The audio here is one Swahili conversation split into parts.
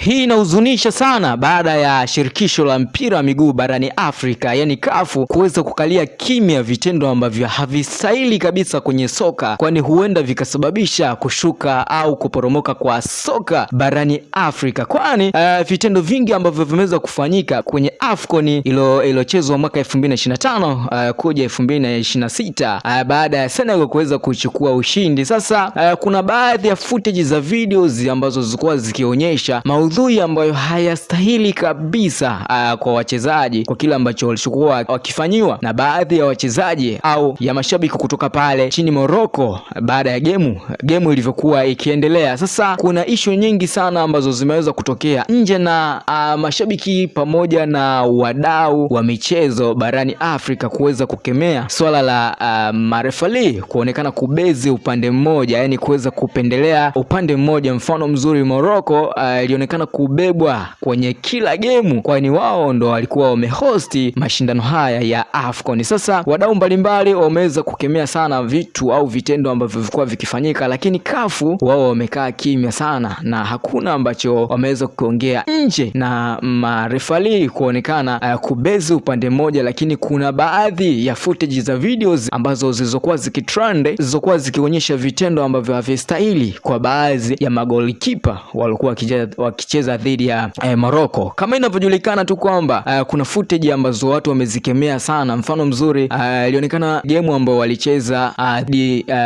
Hii inahuzunisha sana baada ya shirikisho la mpira wa miguu barani Afrika, yani CAF, kuweza kukalia kimya vitendo ambavyo havistahili kabisa kwenye soka, kwani huenda vikasababisha kushuka au kuporomoka kwa soka barani Afrika, kwani vitendo vingi ambavyo vimeweza kufanyika kwenye AFCON iliyochezwa mwaka 2025 kuja 2026 baada ya Senegal kuweza kuchukua ushindi. Sasa kuna baadhi ya footage za videos ambazo zilikuwa zikionyesha maudhui ambayo hayastahili kabisa kwa wachezaji, kwa kile ambacho walichokuwa wakifanyiwa na baadhi ya wachezaji au ya mashabiki kutoka pale chini Morocco baada ya gemu ilivyokuwa ikiendelea. Sasa kuna issue nyingi sana ambazo zimeweza kutokea nje na mashabiki pamoja na wadau wa michezo barani Afrika kuweza kukemea swala la marefali kuonekana kubezi upande mmoja, yani kuweza kupendelea upande mmoja. Mfano mzuri Morocco ilionekana kubebwa kwenye kila gemu, kwani wao ndo walikuwa wamehosti mashindano haya ya AFCON. Sasa wadau mbalimbali wameweza kukemea sana vitu au vitendo ambavyo vilikuwa vikifanyika, lakini CAF wao wamekaa kimya sana na hakuna ambacho wameweza kuongea nje na marefali kuonekana kubezi upande mmoja, lakini kuna baadhi ya footage za videos ambazo zilizokuwa zikitrend zilizokuwa zikionyesha vitendo ambavyo havistahili kwa baadhi ya magolikipa walikuwa wakicheza dhidi ya Morocco. Kama inavyojulikana tu kwamba kuna footage ambazo watu wamezikemea sana. Mfano mzuri ilionekana game ambayo walicheza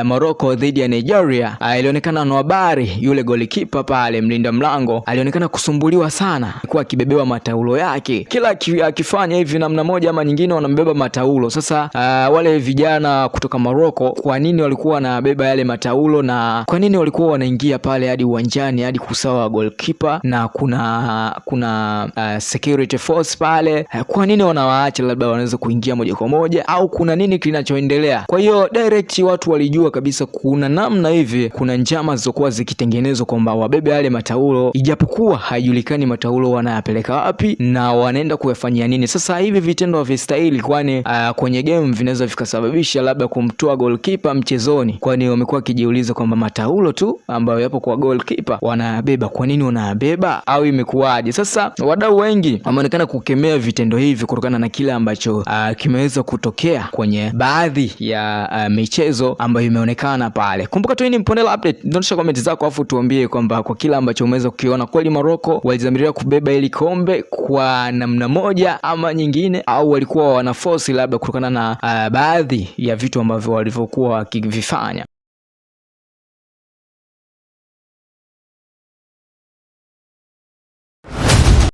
Morocco dhidi ya Nigeria, ilionekana Nwabari yule golikipa pale mlinda mlango alionekana kusumbuliwa sana, alikuwa akibebewa mataulo yake kila akifanya hivi namna moja ama nyingine wanambeba mataulo. Sasa wale vijana kutoka Morocco kwa nini walikuwa wanabeba yale mataulo na kwa nini walikuwa wanaingia pale hadi uwanjani hadi kusawa goalkeeper na kuna security force pale, kwa nini wanawaacha labda wanaweza kuingia moja kwa moja au kuna nini kinachoendelea? Kwa hiyo direct watu walijua kabisa kuna namna hivi, kuna njama zilizokuwa zikitengenezwa kwamba wabebe yale mataulo, ijapokuwa haijulikani mataulo wanayapeleka wapi na wanaenda kuyafanyia nini. Sasa hivi vitendo havistahili, kwani kwenye game vinaweza vikasababisha labda kumtoa goalkeeper mchezoni, kwani wamekuwa wakijiuliza kwamba mataulo tu ambayo yapo kwa goalkeeper wanayabeba, kwa nini wanayabeba au imekuwaje? Sasa wadau wengi wameonekana kukemea vitendo hivi kutokana na kile ambacho kimeweza kutokea kwenye baadhi ya michezo ambayo imeonekana pale. Kumbuka tu hii ni Mponela Update, dondosha comment zako afu tuambie kwamba kwa kile ambacho umeweza kukiona, kweli Morocco walidhamiria kubeba hili kombe kwa namna moja ama nyingine, au walikuwa wana force labda kutokana na baadhi ya vitu ambavyo walivyokuwa wakivifanya.